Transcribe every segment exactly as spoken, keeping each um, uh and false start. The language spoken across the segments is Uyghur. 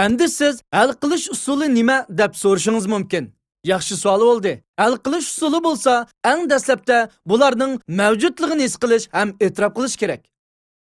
ئەمدى سىز ھەل قىلىش ئۇسۇلى نېمە دەپ سورىشىڭىز مۇمكىن. ياخشى سوئال بولدى. ھەل قىلىش ئۇسۇلى بولسا، ئەڭ دەسلەپتە بۇلارنىڭ مەۋجۇتلۇقىنى ھېس قىلىش ھەم ئېتىراپ قىلىش كېرەك.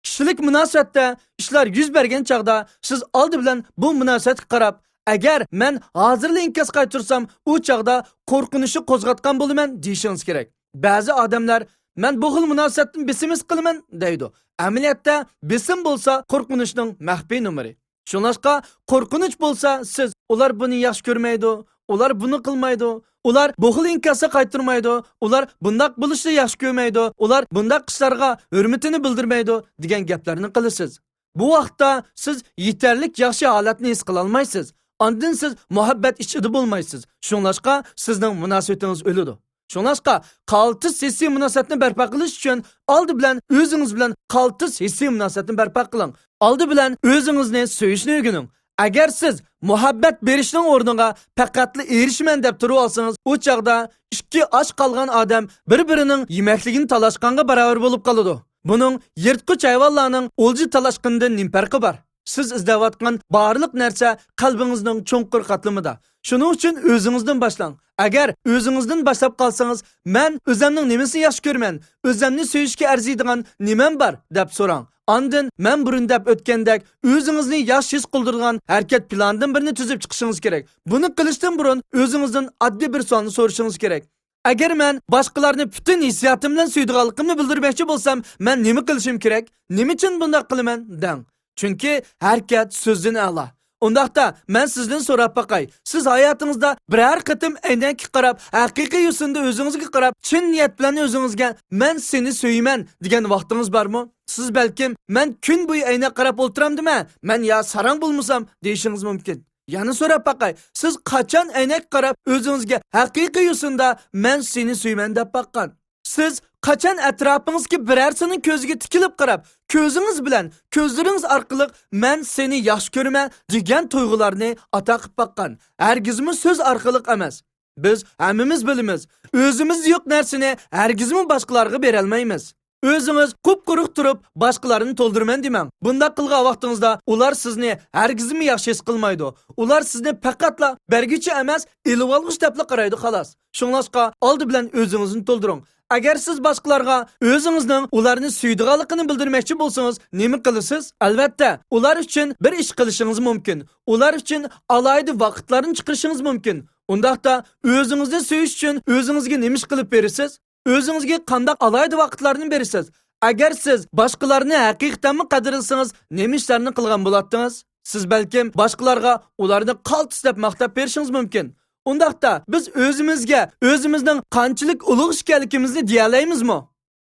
كىشىلىك مۇناسىۋەتتە ئىشلار يۈز بەرگەن چاغدا سىز ئالدى بىلەن بۇ مۇناسىۋەتكە قاراپ، ئەگەر مەن ھازىرلا ئىنكاس قايتۇرسام، ئۇ چاغدا قورقۇنۇشنى قوزغاتقان بولىمەن دېيىشىڭىز كېرەك. بەزى ئادەملەر، مەن بۇ خىل مۇناسىۋەتتىن بېسىم ھېس قىلىمەن دەيدۇ. ئەمەلىيەتتە بېسىم بولسا قورقۇنۇشنىڭ مەخپىي نومۇرى. شۇڭلاشقا قورقۇنچ بولسا سىز، ئۇلار بۇنى ياخشى كۆرمەيدۇ، ئۇلار بۇنى قىلمايدۇ، ئۇلار بۇ خىل ئىنكاسنى قايتۇرمايدۇ، ئۇلار بۇنداق بولۇشنى ياخشى كۆرمەيدۇ، ئۇلار بۇنداق ئىشلارغا ھۆرمىتىنى بىلدۈرمەيدۇ دېگەن گەپلەرنى قىلىسىز. بۇ ۋاقىتتا سىز يېتەرلىك ياخشى ھالەتنى ھېس قىلالمايسىز. ئاندىن سىز مۇھەببەت ئىچىدە بولمايسىز. شۇڭلاشقا سىزنىڭ مۇناسىۋىتىڭىز ئۆلىدۇ. شۇڭلاشقا قالتىس ھېسسىي مۇناسىۋەتنى بەرپا قىلىش ئۈچۈن ئالدى بىلەن ئۆزىڭىز بىلەن قالتىس ھېسسىي مۇناسىۋەتنى بەرپا قىلىڭ. ئالدى بىلەن ئۆزىڭىزنى سۆيۈشنى ئۆگىنىڭ. ئەگەر سىز مۇھەببەت بېرىشنىڭ ئورنىغا پەقەتلا ئېرىشىمەن دەپ تۇرۇۋالسىڭىز، ئۇ چاغدا ئىككى ئاچ قالغان ئادەم بىر-بىرىنىڭ يېمەكلىكىنى تالاشقانغا باراۋەر بولۇپ قالىدۇ. بۇنىڭ يىرتقۇچ ھايۋانلارنىڭ ئولجا تالاشقىنىدىن نېمە پەرقى بار؟ سىز ئىزدەۋاتقان بارلىق نەرسە قەلبىڭىزنىڭ چوڭقۇر قاتلىمىدا. شۇنىڭ ئۈچۈن ئۆزىڭىزدىن باشلاڭ. ئەگەر ئۆزىڭىزدىن باشلاپ قالسىڭىز، مەن ئۆزەمنىڭ نېمىسىنى ياخشى كۆرىمەن، ئۆزەمنى سۆيۈشكە ئەرزىيدىغان نېمەم بار دەپ سوراڭ. ئاندىن مەن بۇرۇن دەپ ئۆتكەندەك ئۆزىڭىزنى ياخشى ھېس قىلدۇرىدىغان ھەرىكەت پىلانىدىن بىرنى تۈزۈپ چىقىشىڭىز كېرەك. بۇنى قىلىشتىن بۇرۇن ئۆزىڭىزدىن ئاددىي بىر سوئالنى سورىشىڭىز كېرەك. ئەگەر مەن باشقىلارنى پۈتۈن ھېسسىياتىم بىلەن سۆيىدىغانلىقىمنى بىلدۈرمەكچى بولسام، مەن نېمە قىلىشىم كېرەك؟ نېمە ئۈچۈن بۇنداق قىلىمەن؟ دەڭ. چۈنكى ھەرىكەت سۆزدىن ئەلا. ئۇنداقتا، مەن سىزدىن سوراپ باقاي، سىز ھاياتىڭىزدا بىرەر قېتىم ئەينەككە قاراپ، ھەقىقىي يۈسۈندە ئۆزىڭىزگە قاراپ، چىن نىيەت بىلەن ئۆزىڭىزگە، مەن سېنى سۆيىمەن، دېگەن ۋاقتىڭىز بارمۇ؟ سىز بەلكىم، مەن كۈن بويى ئەينەككە قاراپ ئولتۇرامدىمەن، مەن يا ساراڭ بولمىسام، دېيىشىڭىز مۇمكىن. يەنە سوراپ باقاي، سىز قاچان ئەينەككە قاراپ ئۆزىڭىزگە ھەقىقىي يوسۇندا مەن سېنى سۆيىمەن دەپ باققان؟ سىز قاچان ئەتراپىڭىزدىكى بىرەرسىنىڭ كۆزىگە تىكىلىپ قاراپ، كۆزىڭىز بىلەن، كۆزلىرىڭىز ئارقىلىق مەن سېنى ياخشى كۆرىمەن دېگەن تۇيغۇلارنى ئاتا قىلىپ باققان؟ ھەرگىزمۇ سۆز ئارقىلىق ئەمەس. بىز ھەممىمىز بىلىمىز، ئۆزىمىزدە يوق نەرسىنى ھەرگىزمۇ باشقىلارغا بېرەلمەيمىز. ئۆزىڭىز قۇپقۇرۇق تۇرۇپ، باشقىلارنى تولدۇرىمەن دېمەڭ. بۇنداق قىلغان ۋاقتىڭىزدا ئۇلار سىزنى ھەرگىزمۇ ياخشى ھېس قىلمايدۇ. ئۇلار سىزنى پەقەتلا بەرگۈچى ئەمەس، ئېلىۋالغۇچى دەپلا قارايدۇ، خالاس. شۇڭلاشقا ئالدى بىلەن ئۆزىڭىزنى تولدۇرۇڭ. ئەگەر سىز باشقىلارغا ئۆزىڭىزنىڭ ئۇلارنى سۆيىدىغانلىقىنى بىلدۈرمەكچى بولسىڭىز، نېمە قىلىسىز؟ ئەلۋەتتە، ئۇلار ئۈچۈن بىر ئىش قىلىشىڭىز مۇمكىن. ئۇلار ئۈچۈن ئالاھىدە ۋاقىتلارنى چىقىرىشىڭىز مۇمكىن. ئۇنداقتا ئۆزىڭىزنى سۆيۈش ئۈچۈن ئۆزىڭىزگە نېمە ئىش قىلىپ بېرىسىز؟ ئۆزىڭىزگە قانداق ئالاھىدە ۋاقىتلارنى بېرىسىز؟ ئەگەر سىز باشقىلارنى ھەقىقەتەنمۇ قەدىرلىسىڭىز، نېمە ئىشلارنى قىلغان بولاتتىڭىز؟ سىز بەلكىم باشقىلارغا ئۇلارنى قالتىس دەپ ماختاپ بېرىشىڭىز مۇمكىن. ئۇنداقتا بىز ئۆزىمىزگە ئۆزىمىزنىڭ قانچىلىك ئۇلۇغ ئىكەنلىكىمىزنى دېيەلەيمىزمۇ؟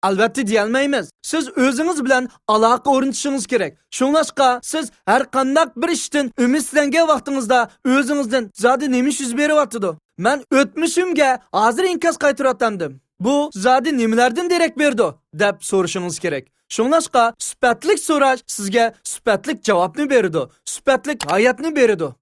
ئەلۋەتتە دېيەلمەيمىز. سىز ئۆزىڭىز بىلەن ئالاقە ئورنىتىشىڭىز كېرەك. شۇڭلاشقا سىز ھەر قانداق بىر ئىشتىن ئۈمىدسىزلەنگەن ۋاقتىڭىزدا ئۆزىڭىزدىن زادى نېمە ئىش يۈز بېرىۋاتىدۇ؟ مەن ئۆتمۈشۈمگە ھازىر ئىنكاس قايتۇرۇۋاتامدىم. بۇ زادى نېمىلەردىن دېرەك بېرىدۇ؟ دەپ سورىشىڭىز كېرەك. شۇڭلاشقا سۈپەتلىك سوراش سىزگە سۈپەتلىك جاۋابنى بېرىدۇ، سۈپەتلىك ھاياتنى بېرىدۇ.